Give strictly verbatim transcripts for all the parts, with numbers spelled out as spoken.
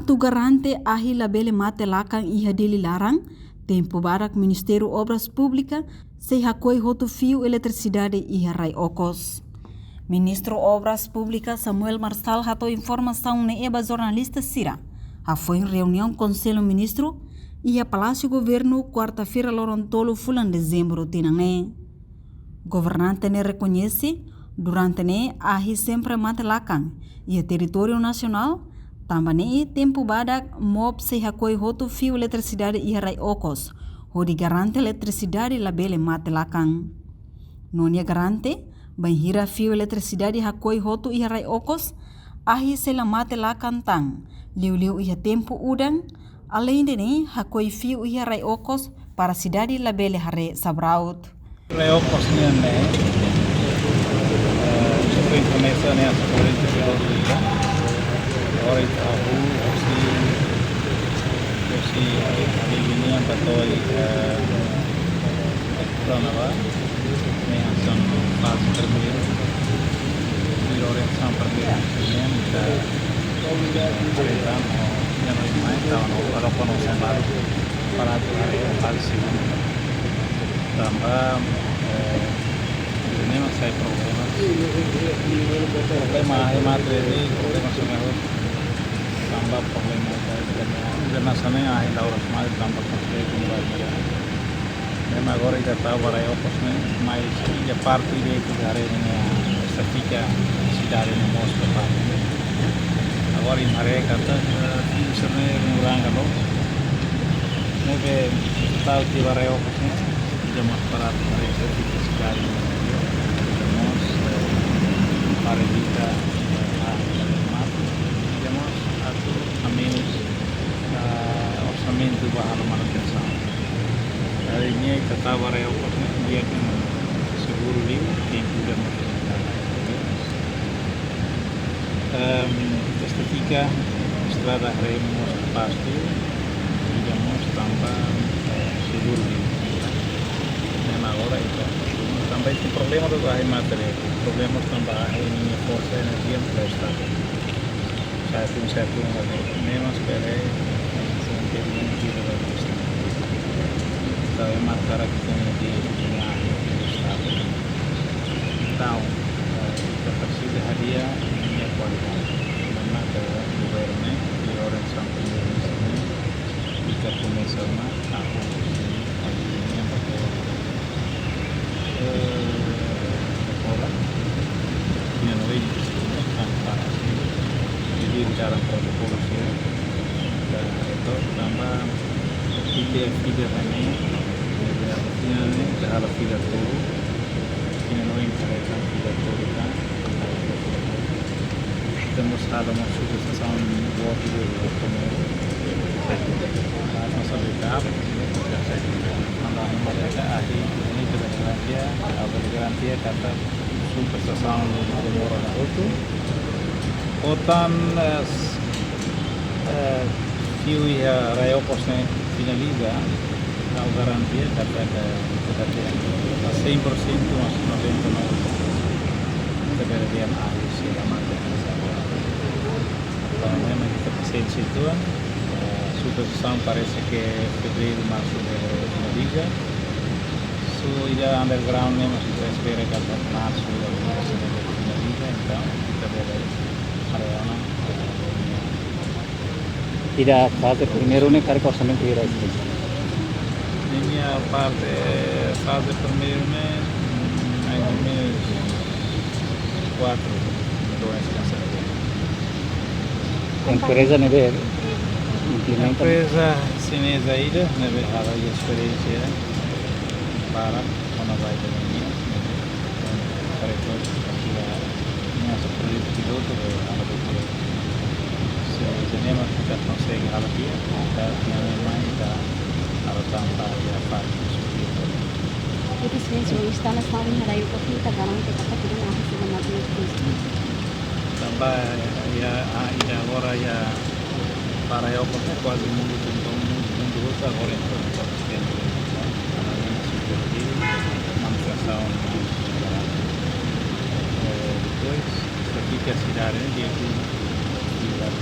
Atu garante ahi labele mate lakan iha Dili laran, tempu badak Ministériu Obras Públikas sei hakoi hotu fiu eletrisidade iha rai okos. Ministru Obras Públikas Samuel Marçal hato'o informasaun ne'e ba jornalista sira hafoin reuniaun Konsellu Ministru iha Palásiu Governu, kuarta-feira loron tolu fulan Dezembru tinan ne'e. Governante ne'e rekoñese, durante ne'e ahi sempre mate lakan iha territóriu nasionál, tanba ne'e tempu badak MOP sei hakoi hotu fiu eletrisidade iha rai okos, hodi garante eletrisidade labele mate lakan. No nia garante, bainhira fiu eletrisidade hakoi hotu iha rai okos, ahi sei la mate lakan tan, liuliu iha tempu udan, aleinde ne'e hakoi fiu iha rai okos para sidade labele haree sabraut. Rai okos nian ne'e, eh, ita komesa ne'e as korrente de luz liga. Agora ita abu, osi, osi, eh, liga nian ba to'o, eh, Rona ba, ne'e hanesan faze primeiru, i orientasaun primeiru, ne'e ita haree tan, no, ne'e no mai, entaun, no, para kono sembar, para atu haree faze segundu. Tanba, eh, ne'e mak sai problema. Problema, ahi mate, problema sumehur. Tanba problema, problema, problema sumehur, ahi la oras mai, tanba konflitu, no, ba, Ne'e mak agora ita tau ba rai okos ne'e, mais ida parte ida ita haree ne'e estatístika sidade ne'e mós ba parte. Agora ita haree katak, eh, fiu sira-ne'e runguranga loos. Ne'ebé tau tiha ba rai okos ne'e, ida mós para atu haree estatístika sidade ne'e, ida mós, eh, para evita, eh, ah, mate, ida mós atu hamenus, ah, orsamentu ba halo manutensaun. Entaun ne'e ita tau ba rai okos ne'e, di'ak liu, seguru liu, tempu ida mós. Ehm, estatístika estrada haree mós kapás liu, ida mós tanba, eh, seguru liu. Ne'e mak agora ita, tanba ita problema do ahi mate, problema tanba ahi ninia forsa enerjia floresta. Satu, satu, ne'e mak espera, eh, sentimentu da vista. Sabe, marcar aqui também de, de, de, de, entaun, eh, ita presiza hadi'a ninia kualidade. Ne'e mak governu, i orientasaun primeiru-ministru, ita komesa ona, a, eh, agora, ninia oin, tanba, eh, protokolu sira, eh, tanba, ita fila ne'e, eh, ita halo fila tolu, ninia oin, ita fila tolu, kan. Ita mós halo mós subestasaun boot liu, komu, ah, masa backup. Anda, anda, ahi, ne'e ita garantia, ita garantia katak subestasaun ne'e demora hotu. Otan, eh, s-, eh, fiu iha rai okos ne'e finaliza, ha'u garantia katak, eh, ita garantia cem por cento, mas noventa e nove por cento. Ita garantia, ah, sei la mate. Entaun, ne'e mak ita pasiente situa, eh, subestasaun parese ke fevereiru, marsu ne'e finaliza. So, ida underground ne'e mak ita espera katak marsu, marsu ne'e finaliza, entaun ita bele haree ona, eh, Ida faze primeiru ne'e karik orsamentu hira? Ninia parte faze primeiru ne'e, mm, mais ou menos quatro milhões de cerca. Empreza ne'ebé implementa? Empreza xineza ida, ne'ebé halo esperiénsia barak, kona-ba ida-ne'e. Para itu, ita, ita halo projetu pilotu, ita halo projetu. Se ida-ne'e mak ita konsege halo di'ak, ita, ita mai ita halo tanba iha parte. Jadi, se, se instalasaun iha rai okos ne'e ita garante katak ita-nia ahi sei la mate. Tanba, iha, ah, ida agora iha para rai okos ne'e kuaze mundu tomak, mundu, mundu hotu agora iha administrasaun, eh, depois, estatístika sidade, dia ku, dia ku,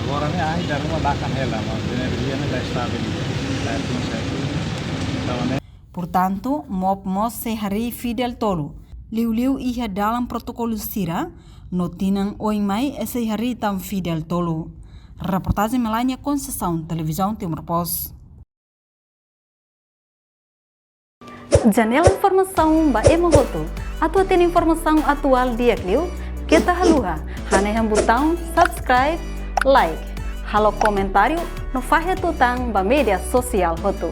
Agora ne'e ahi daruak lakan hela, mas enerjia ne'e la estabil, la yakin satu. Entaun ne'e. Portantu, MOP mós sei harii Fidel tolu. Liuliu iha dalan protokolu sira, no tinan oin mai sei harii tan Fidel tolu. Reportajen Melania Conceição, Televizaun Timor Post. Janela informasaun ba ema hotu. Atu hatene informasaun atuál di'ak liu, keta haluha hanehan butaun subscribe, like, halo komentáriu, no fahe tutan ba média sosiál hotu.